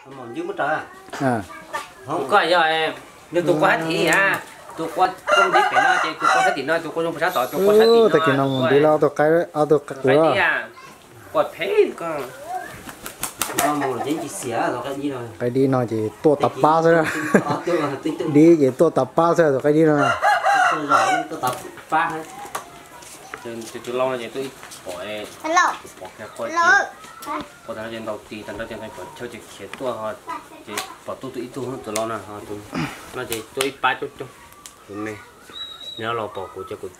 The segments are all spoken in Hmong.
Mus ywg muab raws. Kuv koj yog, nws tus qua sab tim ha, tus qua zoo ntiv pem no ces tus qua sab tim no, tus qua zoo pem sab tod, tus qua sab tim no. Tag kis no mus ntiv los ob tug qaib, ob tug qaib qus. Qua phem ko. Qaib dib no ces tuaj tas pab xwb. Dib ces tuaj tas pab xwb tus qaib dib no. Tus lau no ces tuaj ib pom, pom kiag qua, qua tas no ces ntaus tis tas nrho ces nqis pom chaw ces khiav tuaj ho, ces pom tuaj tus ib tug tus lau no ho tus no ces tuaj ib pab coob coob. Tus me, nws los pom kuv ces kuv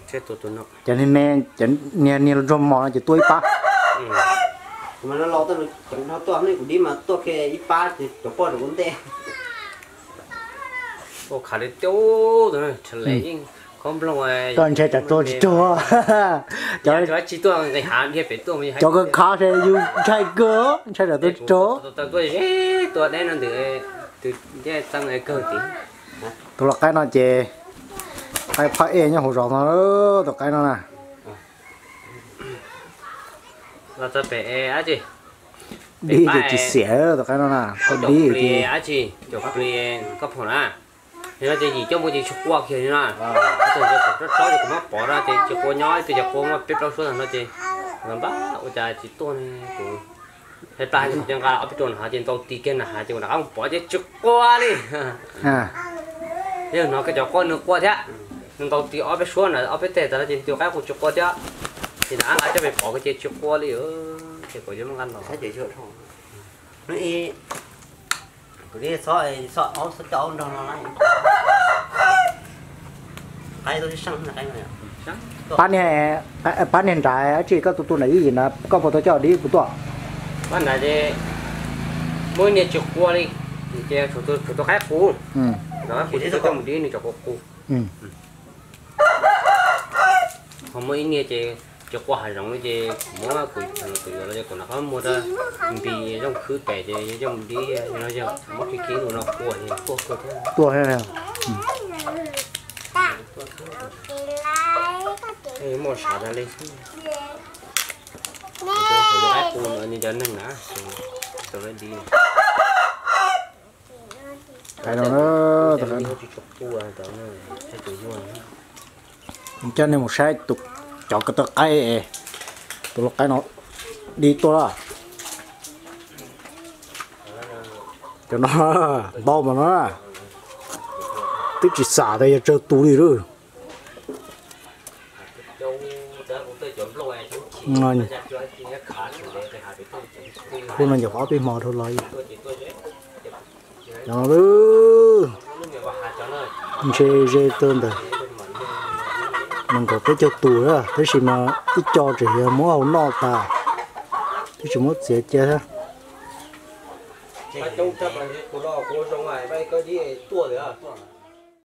thiaj tuaj tus no. Cov niag me, cov niag niag ntsuag mos no ces tuaj ib pab. Kuv mas no los tuaj, cov no tuaj nej kuv dib mas tuaj kiag ib pab ces cov poj rau ua ntej. Ua khav li tiab, tshaj le yeej khob nplooj. Koj ntshai tsam tuaj tsis raug. Cov tsis tuaj nqis hav dhia pem tuaj, cov khav khav ces yus ntshai kawg, ntshai tsam tuaj tsis raug. Tuaj ze tuaj deb no ntawm tus ntiaj txeeb kawg tid. Tus lau qaib no ces qaib phab ej nyob hauv zos no, tus qaib no na. Los txog pem dab tsi, dib ces tsis xiam tus qaib no na, tau dib ces dab tsi, caum plis koj pom na. Yog no ces yim coj mus ces tsis qua kiag li na. Tus tsob tsob ces kuv muab pov no ces tsis qua, nyob ib tug cov qua muaj peb plaub suab no ces npab ua cas tsis tuaj ne. Kuv hais plas hais tias nqa ob peb rau no ces ntaus tis kiag na has ces kuv rov qab mus pov ces tsis qua li. Yog no koj cov qua nws qua thiab, nws ntaus tis ob peb suab na ob peb teg tas no ces tus qaib qus tsis qua thiab. Ces nws ab nqa coj pem pov ces tsis qua li, ces kuv yuav muab nqa los. Kuv li txhob, txhob aub, txhob coj aub nrog no na. Qaib tuaj sib seej na, qaib no. Pab niag, pab niag nrad dab tsi koj tus tu nram ib yim na, koj puas tau coj dib puas tuaj? Pab nrad ces muaj ib niag tsis qua li, ces tshuav tus qaib qus, tus qaib qus tsis tau coj mus dib, nws cov qua qus. Ho muaj ib niag ces tsis qua hav zoov li ces kuv muab kuv, kuv yuav los ces kuv rov qab muag rau npis zooj khwb pem ces coj mus dib no, yog muab khib khib tus no qua ces tuaj kawg thiab. Tuaj thiab. Muaj sav tas li xwb. Tus qaib qus no nws cov neeg na, tus qaib dib. Coj nej mus saib cov ko taw qaib, tus lau qaib no dib tuaj lawm. Cov no ntau mas no twb tsis xam tias yog tsawg tus li lawm. Hu no nyuam qhuav ob peb hmo dhau los. Cov no ntshe ze tuaj ntawm nees nkaum peb caug tus, tab sis mas ib co tseem yog muab hau noj tas, twb tsis muab txiav cia thiab.